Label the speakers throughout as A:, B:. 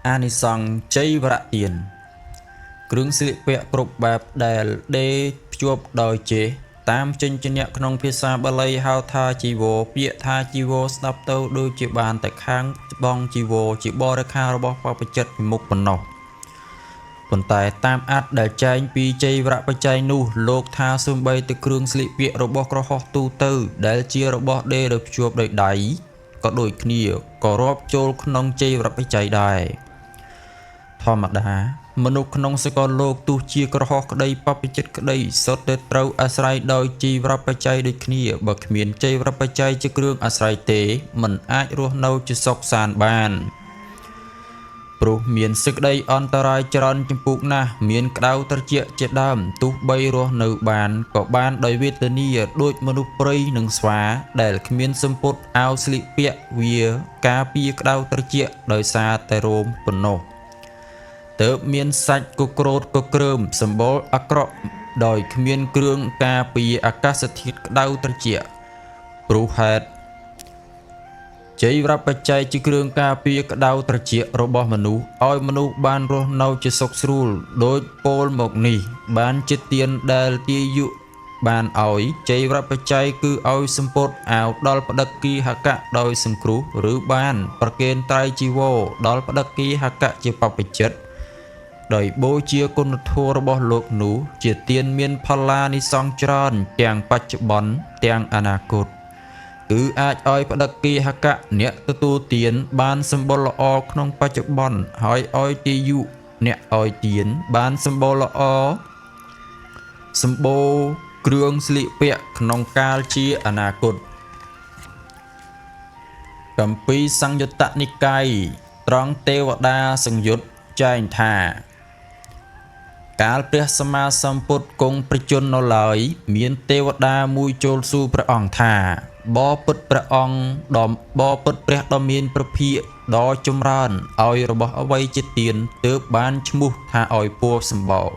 A: អានិសង្សចីវរទាន គ្រឿងស្លៀកពាក់គ្រប់បែបដែលដេរភ្ជាប់ដោយចេសតាមចិញ្ចនៈក្នុងភាសាបាលីហៅថាចីវរពាក្យថាចីវរស្ដាប់ទៅដូចជាបានតែខាងត្បង់ចីវរជាបរិក្ខាររបស់បព្វជិតពីមុខប៉ុណ្ណោះប៉ុន្តែតាមអត្ថដែលចែងពីចីវរបច្ច័យនោះលោកថាសូម្បីតែគ្រឿងស្លៀកពាក់របស់ក្រហោះទូទៅដែលជារបស់ដេរដោយភ្ជាប់ដោយដៃក៏ដូចគ្នាក៏រាប់ចូលក្នុងចីវរបច្ច័យដែរធម្មតាមនុស្សក្នុងសកលលោកទោះជាក្រហោះក្តីបព្វជិតក្តីសុទ្ធតែត្រូវអាស្រ័យដោយជីវរបច្ច័យដូចគ្នាបើគ្មានចីវរបច្ច័យជាគ្រឿងអាស្រ័យទេមិនអាចរស់នៅជាសុខសាន្តបានព្រោះមានសេចក្តីអន្តរាយច្រើនចំពុកណាស់មានក្តៅត្រជាក់ជាដើមទោះបីរស់នៅបានក៏បានដោយវេទនាដូចមនុស្សព្រៃនិងស្វាដែលគ្មានសម្ពុតអាវស្លៀកពាក់វាការពារក្តៅត្រជាក់ដោយសារតែរោមប៉ុណ្ណោះទើបមានសាច់កក្រូតកក្រើមសម្បុរអាក្រក់ដោយគ្មានគ្រឿងការពារអាកាសធាតុក្តៅត្រជាក់ព្រោះហេតុចីវរបច្ច័យជាគ្រឿងការពារក្តៅត្រជាក់របស់មនុស្សឲ្យមនុស្សបានរស់នៅជាសុខស្រួលដោយពោលមកនេះបានជាទានដែលទាយុបានឲ្យចីវរបច្ច័យគឺឲ្យសម្ពុតអាវដល់ប្តឹកគីហកៈដោយសង្គ្រោះឬបានប្រគេនត្រៃជីវរដល់ប្តឹកគីហកៈជាបព្វជិតដោយបូជាគុណធម៌របស់លោកនោះជាទានមានផល្លានិសង្សច្រើនទាំងបច្ចុប្បន្នទាំងអនាគតគឺអាចឲ្យប្តឹកគីហកៈអ្នកទទួលទានបានសម្បុរល្អក្នុងបច្ចុប្បន្នហើយឲ្យទាយុអ្នកឲ្យទានបានសម្បុរល្អសម្បូរគ្រឿងស្លៀកពាក់ក្នុងកាលជាអនាគតគម្ពីរសង្យុត្តនិកាយត្រង់ទេវតាសង្យុត្តចែងថាកាលព្រះសម្មាសម្ពុទ្ធគង់ប្រជជននៅឡើយមានទេវតាមួយចូលសួរព្រះអង្គថាបពិតព្រះអង្គដ៏បពិតព្រះដ៏មានព្រះភិក្ខដ៏ចម្រើនឲ្យរបស់អ្វីជាទានទើបបានឈ្មោះថាឲ្យពណ៌សម្បូរ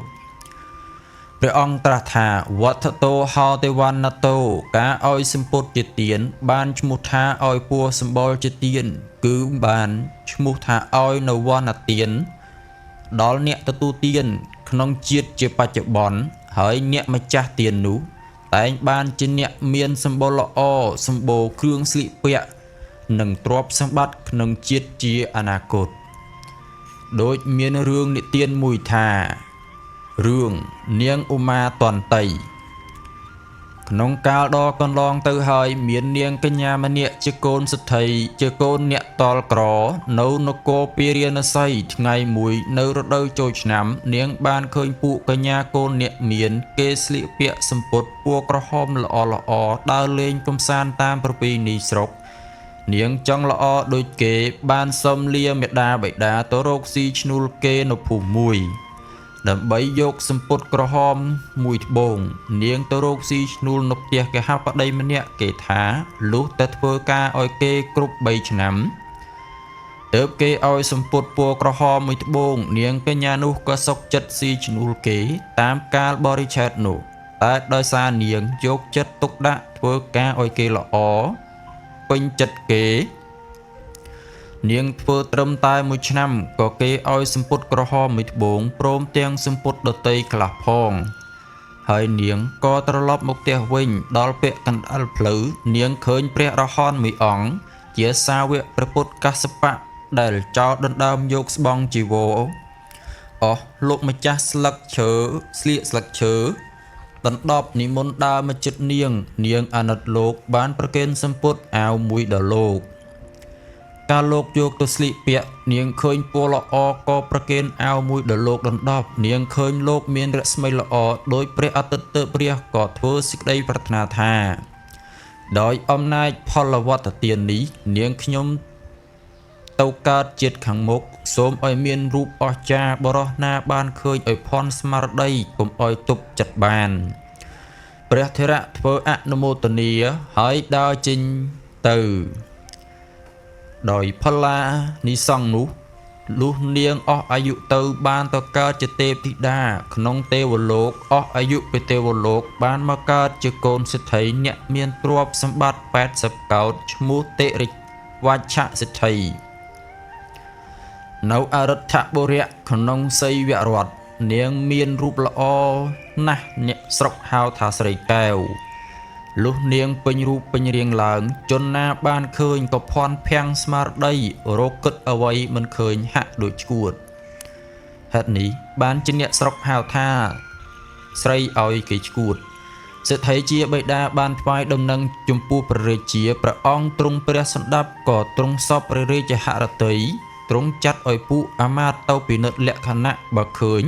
A: ព្រះអង្គត្រាស់ថាវត្ថតោហោទេវណ្ណតោការឲ្យសម្ពុតជាទានបានឈ្មោះថាឲ្យពណ៌សម្បុរជាទានគឺបានឈ្មោះថាឲ្យនៅវណ្ណទានដល់អ្នកទទួលទានក្នុងជាតិជាបច្ចុប្បន្នហើយអ្នកម្ចាស់ទាននោះតែងបានជាអ្នកមានសម្បុរល្អសម្បូរគ្រឿងស្លៀកពាក់និងទ្រព្យសម្បត្តិក្នុងជាតិជាអនាគតដូចមានរឿងនិទានមួយថារឿងនាងឧមាតន្តីក្នុងកាលដ៏កន្លងទៅហើយមាននាងកញ្ញាម្នាក់ជាកូនសេដ្ឋីជាកូនអ្នកតល់ក្រនៅនគរពារាណសីថ្ងៃមួយនៅរដូវចូលឆ្នាំនាងបានឃើញពួកកញ្ញាកូនអ្នកមានគេស្លៀកពាក់សំពត់ពណ៌ក្រហមល្អល្អដើរលេងកម្សាន្តតាមប្រពៃណីស្រុកនាងចង់ល្អដូចគេបានសុំលាមេដាបិតាទៅរកស៊ីឈ្នួលគេនៅភូមិមួយដើម្បីយកសម្ពុតក្រហមមួយត្បូងនាងទៅរកស៊ីឈ្នួលនៅផ្ទះគេហបតីម្នាក់គេថាលុះតែធ្វើការឲ្យគេគ្រប់3ឆ្នាំទើបគេឲ្យសម្ពុតពណ៌ក្រហមមួយត្បូងនាងកញ្ញានោះក៏សុខចិត្តស៊ីឈ្នួលគេតាមកាលបរិច្ឆេទនោះតែដោយសារនាងយកចិត្តទុកដាក់ធ្វើការឲ្យគេល្អពេញចិត្តគេនាងធ្វើត្រឹមតែមួយឆ្នាំក៏គេឲ្យសម្ពុតក្រហមមួយត្បូងព្រមទាំងសម្ពុតដតីខ្លះផងហើយនាងក៏ត្រឡប់មកផ្ទះវិញដល់ពាក់កណ្ដាលផ្លូវនាងឃើញព្រះរហន្តមួយអង្គជាសាវកព្រះពុទ្ធកស្សបៈដែលចោលដណ្ដើមយកស្បង់ជីវរអស់លោកម្ចាស់ស្លឹកឈើស្លៀកស្លឹកឈើដណ្ដប់និមន្តដើរមកចិត្តនាងនាងអាណិតលោកបានប្រគេនសម្ពុតអាវមួយដល់លោកកាលលោកយកទៅស្លៀកពាក់នាងឃើញពណ៌ល្អក៏ប្រគេនអាវមួយដល់លោកដណ្ដប់នាងឃើញលោកមានរស្មីល្អដោយព្រះអាទិត្យទើបរះក៏ធ្វើសេចក្តីប្រាថ្នាថាដោយអំណាចផលវត្តទាននេះនាងខ្ញុំទៅកើតជាតិខាងមុខសូមឲ្យមានរូបអស្ចារ្យបុរសណាបានឃើញឲ្យភ័ន្តស្មារតីកុំឲ្យទប់ចិត្តបានព្រះថេរៈធ្វើអនុមោទនាហើយដើរចេញទៅដោយផល្លានិសង្សនោះលុះនាងអស់អាយុទៅបានទៅកើតជាទេពធីតាក្នុងទេវលោកអស់អាយុពីទេវលោកបានមកកើតជាកូនសេដ្ឋីអ្នកមានទ្រព្យសម្បត្តិ80កោដិឈ្មោះតិរិវច្ឆសេដ្ឋី នៅអរិទ្ធបុរៈក្នុងសីវរដ្ឋនាងមានរូបល្អណាស់អ្នកស្រុកហៅថាស្រីកែវលុះនាងពេញរូបពេញរាងឡើង ជនណាបានឃើញក៏ភ័ន្តភាំងស្មារតីរកគិតអ្វីមិនឃើញហាក់ដូចឆ្កួតហេតុនេះបានជាអ្នកស្រុកហៅថាស្រីឲ្យគេឆ្កួតសេដ្ឋីជាបិតាបានថ្វាយដំណឹងចំពោះព្រះរាជាព្រះអង្គទ្រង់ព្រះសម្ដាប់ក៏ទ្រង់សពព្រះរាជហឫទ័យទ្រង់ចាត់ឲ្យពួកអាមាត្យទៅពិនិត្យលក្ខណៈបើឃើញ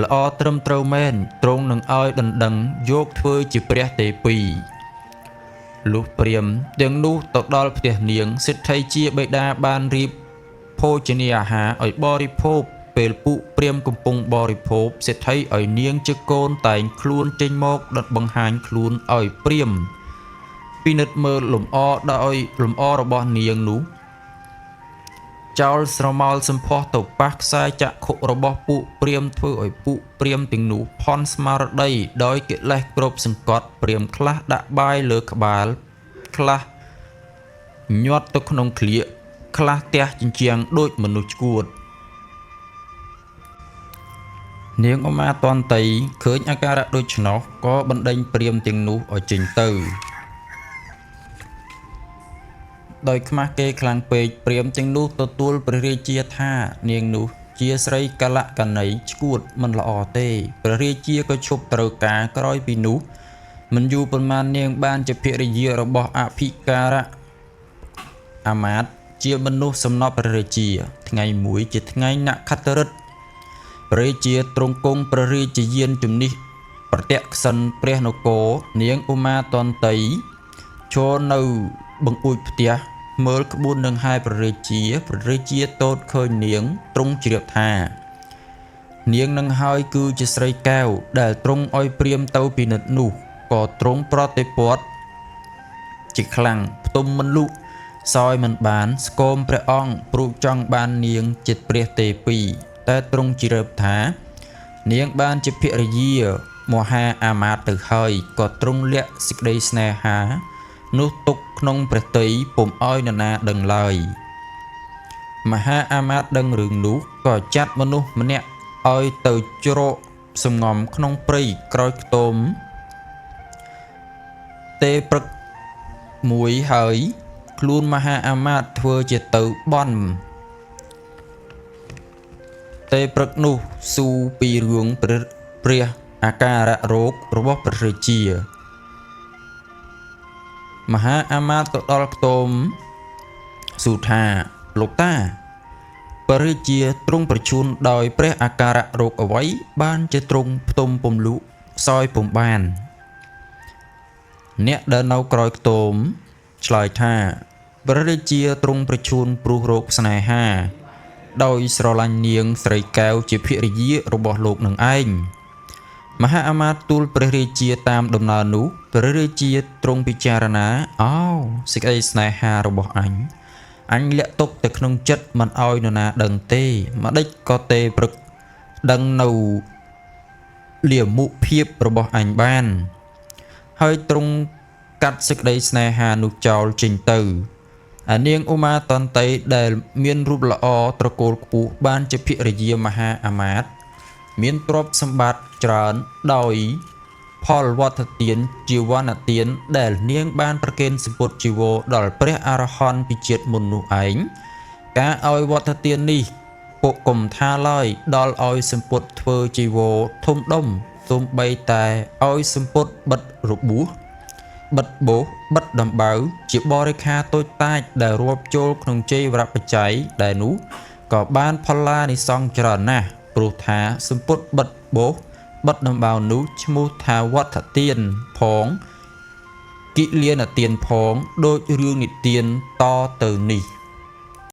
A: ល្អត្រឹមត្រូវមែនទ្រង់នឹងឲ្យដណ្ដឹងយកធ្វើជាព្រះទេពីលុះព្រាហ្មណ៍ទាំងនោះទៅដល់ផ្ទះនាងសេដ្ឋីជាបិតាបានរៀបភោជនីយអាហារឲ្យបរិភោគពេលពួកព្រាហ្មណ៍កំពុងបរិភោគសេដ្ឋីឲ្យនាងជាកូនតែងខ្លួនចេញមកដុតបង្ហាញខ្លួនឲ្យព្រាហ្មណ៍ពិនិត្យមើលលំអដោយលំអរបស់នាងនោះចោលស្រមោលសម្ផស្សទៅប៉ះខ្សែចក្ខុរបស់ពួកព្រាហ្មណ៍ធ្វើឲ្យពួកព្រាហ្មណ៍ទាំងនោះភ័ន្តស្មារតីដោយកិលេសគ្របសង្កត់ព្រាហ្មណ៍ខ្លះដាក់បាយលើក្បាលខ្លះញាត់ទៅក្នុងក្លៀកខ្លះទះជញ្ជាំងដូចមនុស្សឆ្កួតនាងឧមាតន្តីឃើញអាការៈដូច្នោះក៏បណ្ដេញព្រាហ្មណ៍ទាំងនោះឲ្យចេញទៅដោយខ្មាស់គេខ្លាំងពេកព្រាហ្មណ៍ទាំងនោះទទួលព្រះរាជាថានាងនោះជាស្រីកលកណីឆ្កួតមិនល្អទេព្រះរាជាក៏ឈប់ត្រូវការក្រោយពីនោះមិនយូរប៉ុន្មាននាងបានជាភរិយារបស់អភិការៈអាមាត្យជាមនុស្សសំណប់ព្រះរាជាថ្ងៃមួយជាថ្ងៃនក្ខត្តឫក្សព្រះរាជាទ្រង់គង់ព្រះរាជយានជំនិះប្រតិក្សិណព្រះនគរនាងឧមាតន្តីឈរនៅបង្អួចផ្ទះមើលក្បួននឹងហែព្រះរាជាព្រះរាជាទតឃើញនាងទ្រង់ជ្រាបថានាងនឹងហើយគឺជាស្រីកែវដែលទ្រង់ឲ្យព្រាហ្មណ៍ទៅពិនិត្យនោះក៏ទ្រង់ប្រតិព័ទ្ធជាខ្លាំងផ្ទុំមិនលុសោយមិនបានស្គមព្រះអង្គព្រោះចង់បាននាងជាព្រះទេពីតែទ្រង់ជ្រាបថានាងបានជាភរិយាមហាអាមាត្យទៅហើយក៏ទ្រង់លាក់សេចក្តីស្នេហានោះទុកក្នុងព្រះទ័យពុំឲ្យនរណាដឹងឡើយមហាអាមាត្យដឹងរឿងនោះក៏ចាត់មនុស្សម្នាក់ឲ្យទៅជ្រកសំងំក្នុងព្រៃក្រោយខ្ទមទេព្រឹកមួយហើយខ្លួនមហាអាមាត្យធ្វើជាទៅបន់ទេព្រឹកនោះស៊ូពីរឿងព្រះអាការៈរោគរបស់ព្រះរាជាមហាអាមាត្យទៅដល់ខ្ទមស៊ូថាលោកតាព្រះរាជាទ្រង់ប្រជូនដោយព្រះអាការៈរោគអ្វីបានជាទ្រង់ផ្ទុំពំលុសោយពុំបានអ្នកដែលនៅក្រោយខ្ទមឆ្លើយថាព្រះរាជាទ្រង់ប្រជូនព្រោះរោគស្នេហាដោយស្រឡាញ់នាងស្រីកែវជាភរិយារបស់លោកនឹងឯងមហាអាមាត្យទូលព្រះរាជាតាមដំណើរនោះព្រះរាជាទ្រង់ពិចារណាអោសេចក្តីស្នេហារបស់អញអញលាក់ទុកតែក្នុងចិត្តមិនឲ្យនរណាដឹងទេម្ដេចក៏ទេព្រឹកដឹងនៅលាមុភាពរបស់អញបានហើយទ្រង់កាត់សេចក្តីស្នេហានោះចោលចេញទៅអានាងឧមាតន្តីដែលមានរូបល្អត្រកូលខ្ពស់បានជាភរិយាមហាអាមាត្យមានទ្រព្យសម្បត្តិច្រើនដោយផលវត្ថទានជីវនទានដែលនាងបានប្រគេនសម្ពុតជីវរដល់ព្រះអរហន្តពីជាតិមុននោះឯងការឲ្យវត្ថទាននេះពុកុំថាឡើយដល់ឲ្យសម្ពុតធ្វើជីវរធំដុំសូម្បីតែឲ្យសម្ពុតបិទរបួសបិទបោសបិទដំបៅជាបរិខាតូចតាចដែលរាប់ចូលក្នុងជ័យវរបច្ច័យដែលនោះក៏បានផល្លានិសង្សច្រើនណាស់ព្រោះថាសម្ពុតបិទបោសបិទដំបៅនោះឈ្មោះថាវត្ថទានផងគិលានទានផងដូចរឿងនិទានតទៅនេះ។